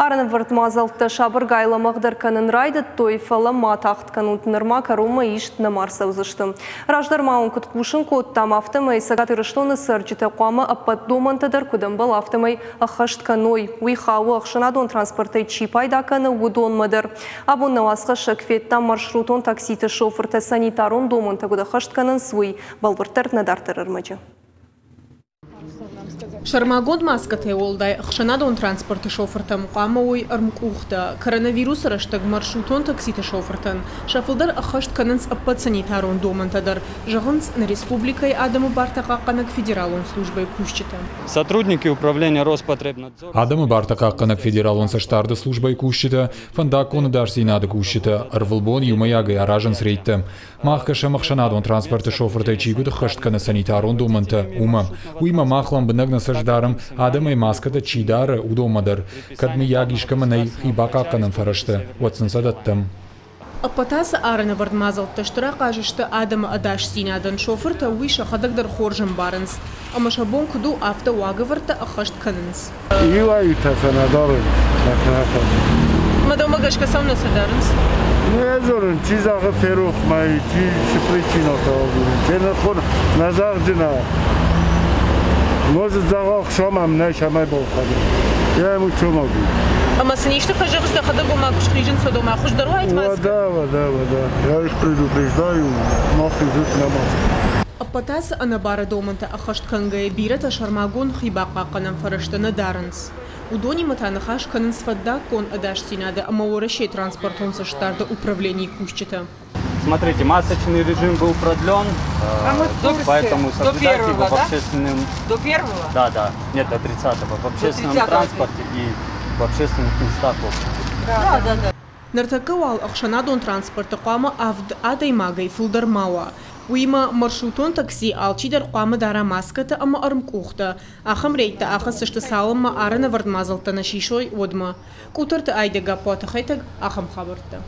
Арӕнӕвӕрд мадзӕлттӕ сабыргай лӕмӕгъдӕр кӕнын райдыдтой, фӕлӕ ма тагъд кӕнут, нырма кӕронмӕ ист нӕма ӕрцӕудзысты. Раздӕр ма уын куыд хъусын кодтам, афтӕмӕй Цӕгат Ирыстоны цӕрджытӕ хъуамӕ ӕппӕт домӕнтӕ дӕр куыд ӕмбӕлы, афтӕмӕй ӕххӕст кӕной. Уый хауы, ӕхсӕнадон транспортӕй чи пайда кӕны, уыдонмӕ дӕр. Абон нӕ уацхӕссӕг федта маршрутон такситы шофыртӕ санитарон домӕнтӕ куыд ӕххӕст кӕнынц, уый. Бӕлвырддӕр нӕ дарддӕр ӕрмӕджы. Сӕрмагонд маскӕтӕй уӕлдай ӕхсӕнадон транспорты шофыртӕм хъуамӕ уой ӕрмкъухтӕ. Коронавирусы рӕстӕг маршрутон такситы шофыртӕн сӕ фылдӕр ӕххӕст кӕнынц ӕппӕт санитарон домӕнтӕ дӕр, зӕгъынц нӕ республикӕйы адӕмы бартӕ хъахъхъӕнӕг федералон службӕйы кусджытӕ. Сотрудники управления Роспотребнадзора Адӕмы бартӕ хъахъхъӕнӕг федералон цӕстдарды службӕйы кусджытӕ, фӕндаггон ӕдасдзинады кусджытӕ ӕрвылбон иумӕйагӕй аразынц рейдтӕ. Мах кӕсӕм ӕхсӕнадон транспорты шофыртӕй чи куыд ӕххӕст кӕны санитарон домӕнтӕ, уымӕ. Уыимӕ мах лӕмбынӕг нӕ цӕст дарӕм, адӕмӕй маскӕтӕ чи дары, уыдонмӕ дӕр. Кӕд мыййаг искӕмӕ нӕй хи бахъахъхъӕнӕн фӕрӕзтӕ, уӕд сын сӕ дӕттӕм. Ӕппӕт ацы арӕнӕвӕрд мадзӕлттӕ стыр ахъаз сты адӕмы ӕдасдзинадӕн. Шофыртӕ уый сӕхӕдӕг дӕр хорз ӕмбарынц. Ӕмӕ сӕ бон куыд у, афтӕ уагӕвӕрдтӕ ӕххӕст кӕнынц. Иуӕй-иутӕ сӕ нӕ дарынц, сӕхи. Ӕмӕ дӕумӕ гӕсгӕ цӕуылнӕ сӕ дарынц? Не зонын, чи зӕгъы ферох мӕ, чи цы причинӕтӕ агурын. Кенӕ нӕ зӕгъджынӕ. Может, зӕгъа, хсамам нӕ самай балхӕнын. Я ему что могу? Ӕмӕ сын исты фӕзӕгъыс дӕхӕдӕг, ома куы схизынц, уӕд хуыздӕр уаид маскӕ? Да, да, да. Я их предупреждаю, мах идут на маску. Ӕппӕт ацы ӕнӕбары домӕнтӕ ӕххӕст кӕнгӕйӕ бирӕтӕ сӕрмагонд хи бахъахъхъӕнӕн фӕрӕзтӕ нӕ дарынц. Уыдонимӕ та ныхас кӕнынц фӕндаггон ӕдасдзинады ӕмӕ Уӕрӕсейы транспортон цӕстдарды управленийы кусджытӕ. Смотрите, масочный режим был продлен, А мы в курсе. поэтому До соблюдайте его первого, в да? общественном... До первого? Да, нет, до 30-го. В общественном 30-го. транспорте и в общественных местах. В общем. Да. Ныртӕккӕ уал ӕхсӕнадон транспорты хъуамӕ авд адӕймагӕй фылдӕр ма уа. Уыимӕ маршрутон такси алчидӕр хъуамӕ дара маскӕтӕ ӕмӕ ӕрмкъухтӕ. Ахӕм рейдтӕ ахӕсдзысты, цалынмӕ арӕнӕвӕрд мадзӕлттӕ нӕ сисой, уӕдмӕ. Къутӕрты Айдӕ, Гаппуаты Хетӕг, ахӕм хабӕрттӕ.